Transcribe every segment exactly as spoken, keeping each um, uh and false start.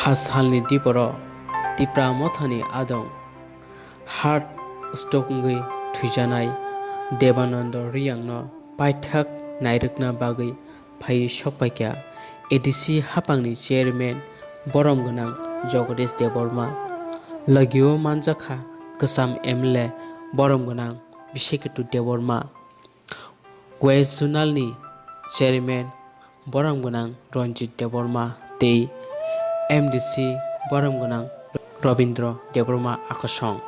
A salni diporo Tipra Mothani adong heart stroke wngwi thwijanai Debanando Riyangno paithak nairwkna bagwi phaiwi sokpaikha A D C haphangni chairman borom gwnang Jagadish Debbarma. Logio manjakha kwcham M L A borom gwnang Bisheketu Debbarma. West Zonal ni chairman borom gwnang Ranjit Debbarma tei M D C borom gwnang Rabindra Debbarma Akosong.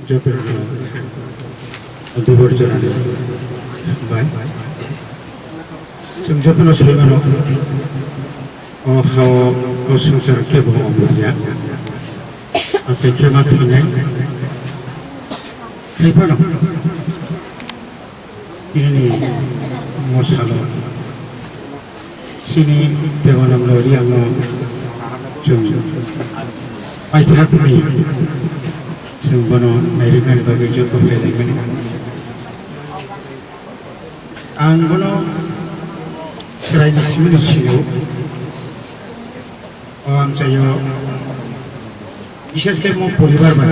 Joto no dubor jorani hambai. Chwng jotono sai mano, o ha-o, o swngcharo kebo omo ya. Asai khe ma thwinai. Hai phano nini mosalo chini Debanando Riyangno chwng paithakni chwng bono nairwknani bagwi joto phailaimani. Ang bono chwraini simino sio. O amchaio, bishes khe mo poribar bai,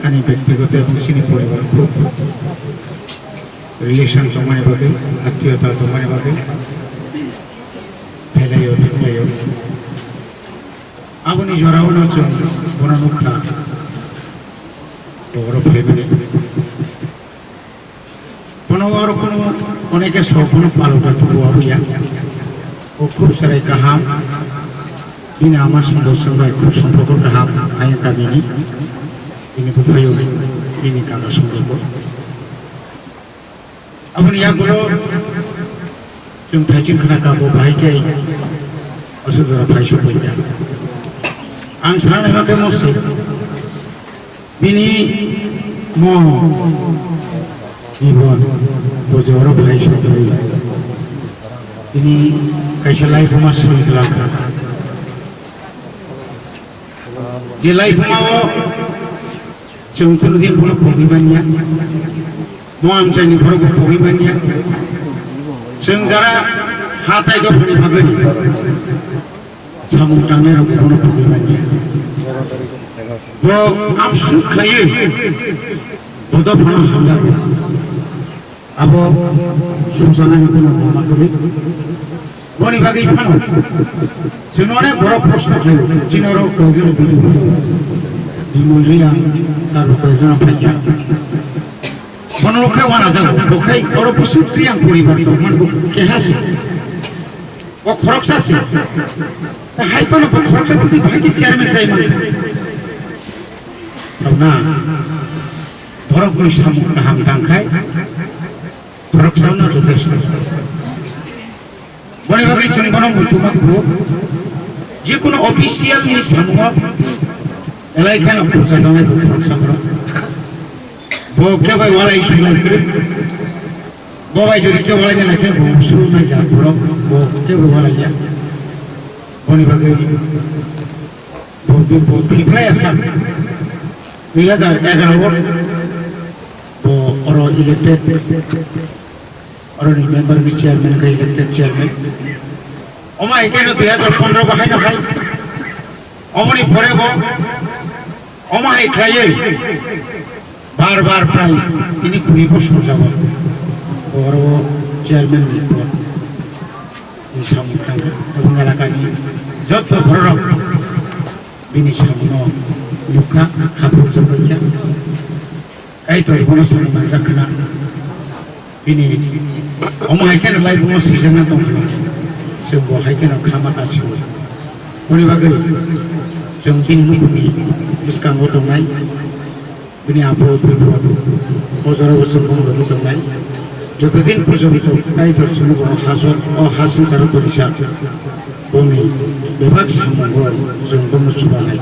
ani byaktigoto ebong chini poribar khub relation tongmani bagwi, atiyota tongmani bagwi phailaio, thanglaio. Aboni jorao no chwng bono nukha, bo oro phaimani. Bono oro kunu oneke sok bono palokra tubu abuya. O khub chwrai kaham. Bini ama songbo songbai khub somporko kaham. Ayang kamini. Bini buphayo. Bini kaka songbo. Aboni yagulo. Chwng thaiching khna kabo bahai khe aswk jora phai sokbai kha. Ang sana naima khe mostly bini mo jibon bo jora phai sokbai tini kaisa life ma soi twlang kha. Je life ma o chwng kunu din bono pogwi manya. Mo amchaini borok bo pogwi manya. Chwng jara hatai dophani bagwi samung tangnai rok bono pogwi manya. Bo amsuk khlaiwi bo dophano hamjago. Abo susanani bono lama kwrwi. Boni bagwi phano chwng onek borok proshno khlaio, chini oro koyekjon video phai, Bimol Riyang, tabo koyekjon phaikha. Bono khe wanajago, bo khai oro bwswk Riyang poribar tongmani bo keha se. Bo khoroksa se. Ta hai phano bo khoroksa twi bahai khe chairman chai mankha. Sauna borokni samung kaham tangkhai khoroksano jothesto. Boni bagwi chwng bono muitu ma khuo. Jikunu official ni samungo elai kheno khoroksa janai bo khoroksa borok. Bo khe bai walai sulai kwrwi. Bo bai jodi khe walai nai khe bo sulnai ja borok. Bo khe bai walai ya. Boni bagwi bo, bo, bo thwiplai asa. Dui hajar egaroh o bo oro elected. Oroni member ni chairman khe elected chairman. Omo hai khe no dui hajar pondro bo haino hai. Omoni pore bo omo hai khlaiwi bar bar prai tini kuri bosor jabo oro chairman ni pod ni samung tangkha. Ebong elaka ni jotto borok Bini samungno nukha, khapur jokhaikha. Kaitor bono samung manjak khna. Bini omo hai kheno laibuma swijak na tong khna. Chwng bo hai kheno khama kasio. Boni bagwi chwng bini nukuni bwskango tongnai. Bini abo bini abo o jorao chwng bono rwgwi tongnai. Joto din porjonto Kaitor chwngno bo o ha song-, o ha swngcharo tongsa boni bebak samungo chwng bono chubanai.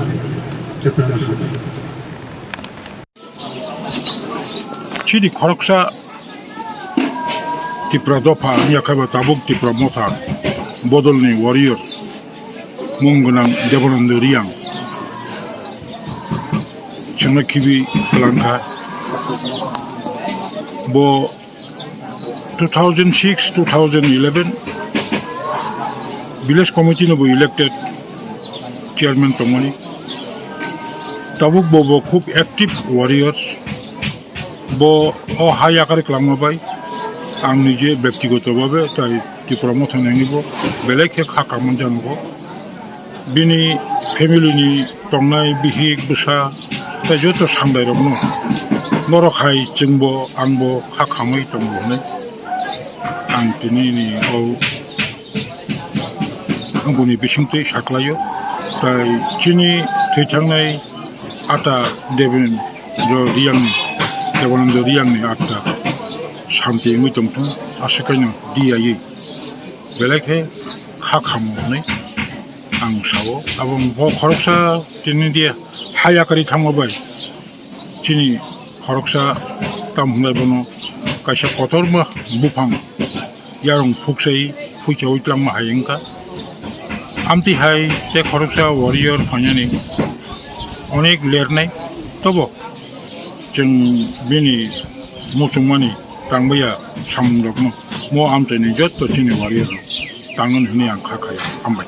Jotono hambai. Chini khoroksa Tipra dopha wngya khe bo tabuk Tipra motha bodolni warrior mung gwnang Debananda Reang chwngno khibi kwlangkha. Bo two thousand six, two thousand eleven village committee no bo elected chairman tongmani. Tabuk bo, bo khub active warriors. Bo o ha yakari kwlangma bai ang nije bektigoto bhabe tai Tipra motha nangni bo belai khe kha kamon janogo. Bini family ni tongnai bihik bwsa tai joto sandairokno norok hai chwngbo angbo kha khamwi tongo hwnwi ang tini ni o boni bisingtwi saklaio. Tai chini thwi thangnai ata Deben ro Riyangni, Debananda Riyangni ata santi wngwi tongthung, aswkaino diyaiwi belai khe kha khamo hwnwi ang sao. Abo bo khoroksa tini dia ha yakari thangma bai chini khoroksa tam hwnlai bono kaisa kotorma buphang yarung phuksai phuichaui tlangma hai wngkha. Amtwi hai tei khoroksa warrior phainani onek lernai, tobo chwng bini muchungmani tangbiya samungrokno mo amchaini jotto chini warrior rok tangnani hwnwi ang kha khai. Hambai.